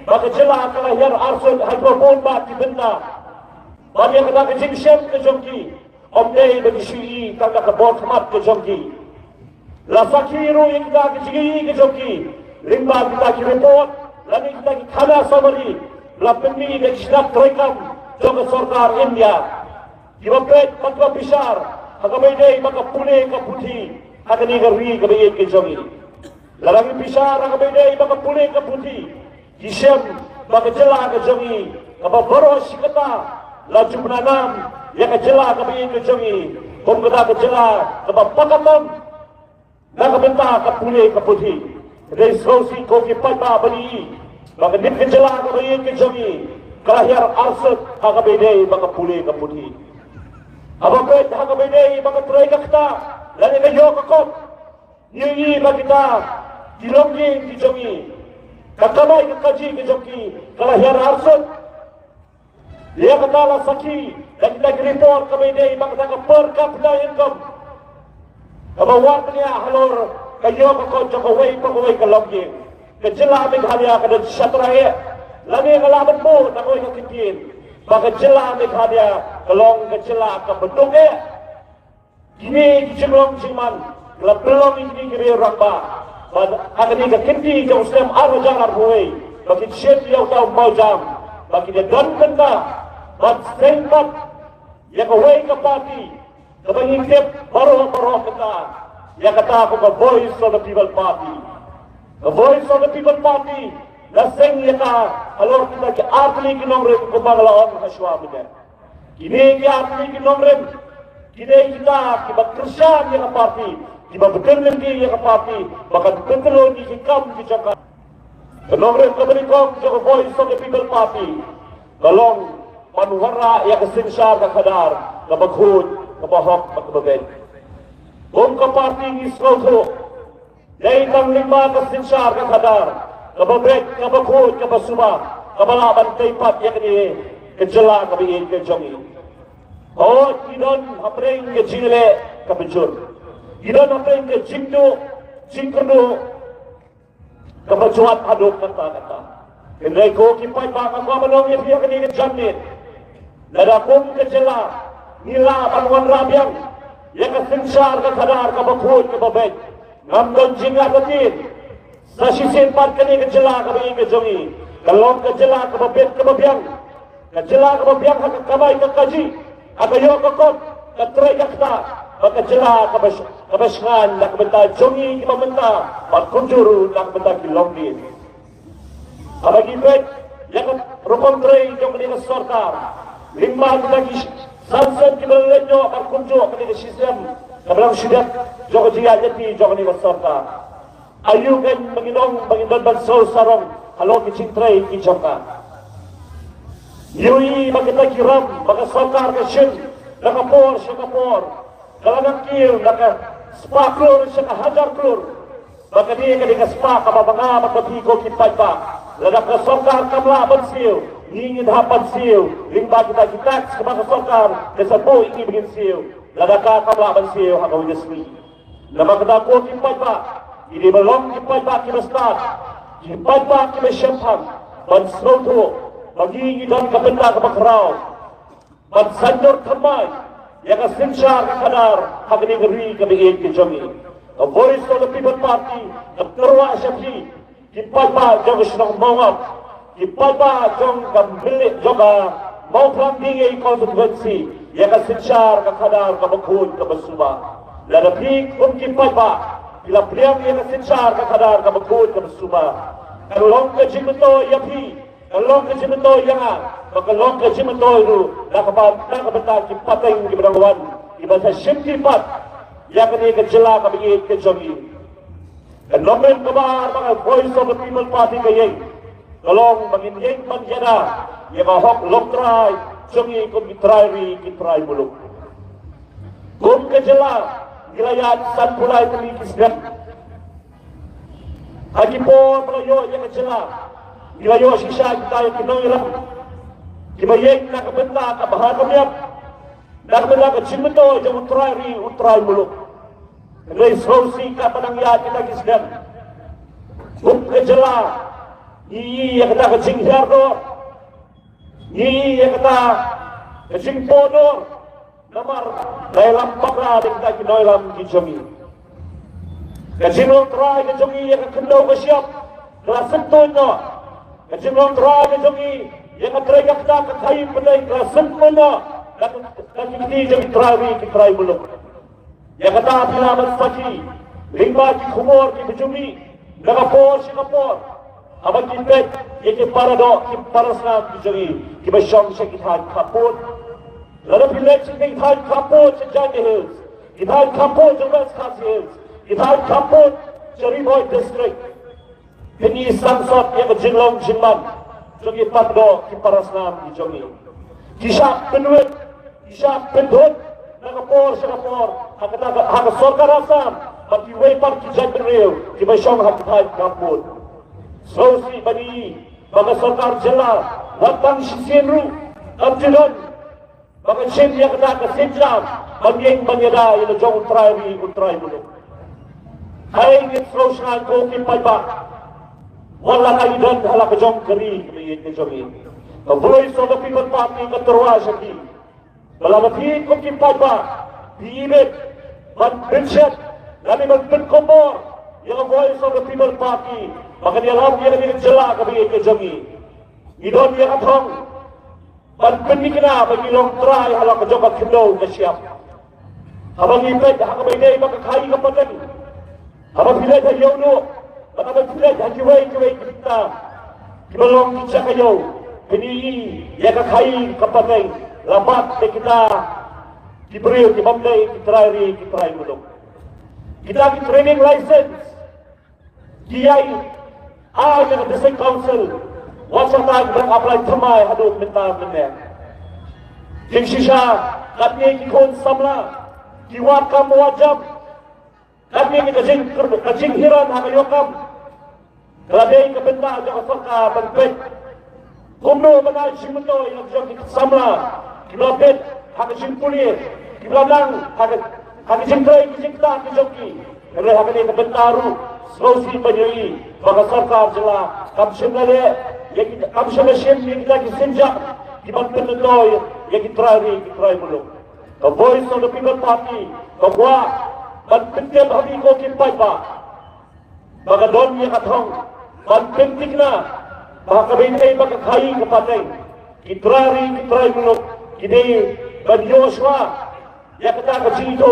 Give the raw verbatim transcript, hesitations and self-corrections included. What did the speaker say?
ba ka jylla ka la hiar arsut ha kiba bun bah ki bynta. Bad ïa kata ka jingshem ka jong ki ym dei ba ki shu ïohi tang da ka bor khmat ka jong ki. La sakhi ruh ïa kita ki jingïohi ka jong ki lyngba kita ki report lane kita ki khana summary la pynmih da ki shnat treikam jong ka sorkar India, kiba peit bad kiba bishar ha kaba ïadei bad ka pule ka puthi ha kane ka ri kaba ïeit ka jong ngi. Lada ngi bishar ha kaba ïadei bad ka pule ka puthi, ngi shem ba ka jylla ka jong ngi kaba baroh shi katta la ju pynïaid nam ïa ka jylla kaba ïeit ka jong ngi kum kata ka jylla kaba pakatam na ka bynta ka pule ka puthi. Ka dei sngewsih ko ki paidbah ba ngi ïohi ba kane ka jylla kaba ïeit ka jong ngi ka la hiar arsut ha kaba ïadei bad ka pule ka puthi. Haba peit ha kaba ïadei bad ka trei ka ktah lane ka ïoh ka kot, ngi ïohi ba kita ki longïing ki jong ngi, ka kamai ka kajih ka jong ki ka la hiar arsut. Ïa kata la sakhi da kita ki report kaba ïadei bad kata ka per capita income kaba wan bniah halor ka ïoh ka kot jong kawei pa kawei ka longïing. Ka jylla Meghalaya ka don shatrai eh, lane nga lah ban buh na kawei ka kyntien ba ka jylla Meghalaya ka long ka jylla kaba duk eh. Kine ki jinglong jingman ki la pynlong ïa kine ki riew rangbah ba ha kane ka kynti jong u snem ar hajar arphew wei ba kin shim ïa uta u mawjam ba kin ïa don bynta ban seng pat ïa kawei ka party kaba ngi tip baroh baroh bynta ïa kata ko ka Voice of the People Party. Ka Voice of the People Party la seng ïa ka halor kita ki artylli ki nongrim kumba nga la ong ha shuwa mynne. Kine ki artylli ki nongrim ki dei kita kiba kyrshan ïa ka party, kiba bteng lynti ïa ka party ba kan pyntyllun ïa ki kam ki jong ka. Ka nongrim kaba nyngkong jong ka Voice of the People Party ka long ban wanrah ïa ka synshar ka khadar kaba khuid, kaba hok bad kaba beit. Kum ka party ngi sngewthuh dei tang lyngba ka synshar ka khadar kaba beit, kaba khuid, kaba suba kaba lah ban tei pat ïa kane ka jylla kaba ïeit ka jong ngi. Hooid, ngi don hapdeng ka jingleh kaba jur, ngi don hapdeng ka jingduh jingkyrduh kaba jwat haduh katta katta. Hynrei ko ki paidbah, nga kwah ban ong ïa phi ha kane ka janmiet, lada kum ka jylla ngi lah ban wanrah biang ïa ka synshar ka khadar kaba khuid kaba beit, ngam don jingïathuh. Sa shisien pat kane ka jylla kaba ïeit ka jong ngi ka long ka jylla kaba beit kaba biang, ka jylla kaba biang ha ka kamai ka kajih, ha ka ïoh ka kot, ka trei ka ktah, bad ka jylla kaba sh-, kaba shngaiñ na ka bynta jong ngi kiba mynta bad kumjuh ruh na ka bynta ki longdien. Haba ngi peit ïa ka rukom trei jong kane ka sorkar lyngba kita ki sh-, sanction kiba la leit noh bad kumjuh kane ka shisnem kaba dang shu dep jong ka jingïaid lynti jong kane ka sorkar. Aïu kein ba ngin ong ba ngin don ban sngewsarong halor ki jingtrei ki jong ka? Ïohi ba kita ki ram ba ka sorkar ka shim na ka por sha ka por, ka la nang kiew na ka spah klur sha ka hajar klur. Ba kane ka dei ka spah kaba nga bad phi ko ki paidbah, lada ka sorkar kam lah ban siew, ngi ngin hap ban siew lyngba kita ki tax kaba ka sorkar ka sa buh ïa ngi ba ngin siew, lada ka kam lah ban siew ha kawei ka sngi. Namar kata ko ki paidbah, ngi dei ban long ki paidbah kiba stad, ki paidbah kiba shemphang ban sngewthuh ba ngi ngi don ka bynta kaba khraw ban saiñdur thymmai ïa ka synshar ka khadar ha kane ka ri kaba ïeit ka jong ngi. Ka Voice of the People Party ka tyrwa sha phi, ki paidbah jong ka shnong Mawngap, ki paidbah jong ka Mylliem, jong ka Mawphlang Diengei constituency, ïa ka synshar ka khadar kaba khuid kaba suba. Lada phi kum ki paidbah phi la pdiang ïa ka synshar ka khadar kaba khuid kaba suba, ka long ka jingmyntoi ïa phi, ka long ka jingmyntoi ïa nga, bad ka long ka jingmyntoi ruh na ka bynta, na ka bynta ki pateng kiba dang wan kiba sa shimti pat ïa kane ka jylla kaba ïeit ka jong ngi. Ka nongrim kaba ar ba ka Voice of the People Party ka ïeng ka long ba ngin ïeng ban ïada ïa ka hok longtrai jong ngi kum ki trai ri ki trai muluk. Kum ka jylla ngi la ïaid sanphew lai tylli ki snem. Ha ki por ba la ïoh ïa ka jylla ngi la ïoh shisha kita ïa ki nongïalam kiba ïeng na ka bynta ka bha ka miat, na ka bynta ka jingmyntoi jong u trai ri u trai muluk. Hynrei sngewsih katba nang ïaid kita ki snem, kum ka jylla Ngi ïohi ïa kata ka jinghiar dor. Ngi ïohi ïa kata ka jingpoh dor. Namar ka ïalam bakla da kita ki nongïalam ki jong ngi. Ka jinglong trai ka jong ngi ïa ka khyndew ka shyiap ka la sngewthuh noh. Ka jinglong trai ka jong ngi ïa ka trei ka ktah ka khaïi pateng ka la sngewthuh noh. Da ka, da ki kti jong ki trai ri ki trai muluk. Ïa kata phi lah ban sakhi lyngba ki khubor kiba jumih na ka por sha ka por. Haba ngi peit ïa ki paradoh ki parasnam ki jong ngi kiba shong sha ki thaiñ khappud. Lada phi leit sha ki thaiñ khappud sha Jaintia Hills, ki thaiñ khappud sha West Khasi Hills, ki thaiñ khappud sha Ri Bhoi District. Phin ïohi sangsot ïa ka jinglong jingman jong ki paradoh ki parasnam ki jong ngi. Ki shah pynwit, ki shah pynthut na ka por sha ka por ha kata ka, ha ka sorkar Assam bad kiwei pat ki jaitbynriew kiba shong ha ki thaiñ khappud. Sngewsih ban ïohi ba ka sorkar jylla wat tang shisien ruh kam ju don ba ka shim ïa kata ka sienjam ban ïeng ban ïada ïa la jong u trai ri u trai muluk. Hynrei ngin sngewsih ko ki paidbah, wat la ka ïadon ha la ka jong ka ri ka ri ka jong ngi. Ka Voice of the People Party ka tyrwa sha phi ba lada phi ko ki paidbah phi ibit ban pynshet lane ban pynkombor ïa ka Voice of the People Party ba kan ïalam ïa ka jylla ka ri ka jong ngi. Ngi don ïa ka thong ban pynthikna ba ngi long trai ha la ka jong ka khyndew ka shyiap. Haba ngi peit ha kaba ïadei bad ka khaïi ka pateng, haba phi leit ha Ïewduh bad haba phi leit ha kiwei kiwei ki bynta kiba long ki jaka ïew, phin ïohi ïa ka khaïi ka pateng la bat da kita ki briew ki bym dei ki trai ri ki trai muluk. Kita ki trading license ki ïai ai na ka District Council, wat shata ki dang apply thymmai haduh mynta mynne. Jingshisha katne ki khun samla ki wad kam wad jam, katne ka jing, ka jinghiran ha ka ïoh kam. Ka la dei ka bynta jong ka sorkar ban peit kumno ban ai jingmyntoi ïa la ki jong ki samla kiba la bit ha ka jingpule, kiba la nang ha ka, ha ka jingtrei ka jingktah ka jong ki. Hynrei ha kane ka bynta ruh sngewsih ban ïohi ba ka sorkar jylla kam shym la leh ïa ki, kam shym la shim ïa kita ki sienjam kiban pynmyntoi ïa ki trai ri ki trai muluk. Ka Voice of the People Party ka kwah ban pyntip ha phi ko ki paidbah ba ka don ïa ka thong ban pynthikna ba ha kaba ïadei bad ka khaïi ka pateng, ki trai ri ki trai muluk ki dei ban ïoh shuwa ïa kata ka jingïohi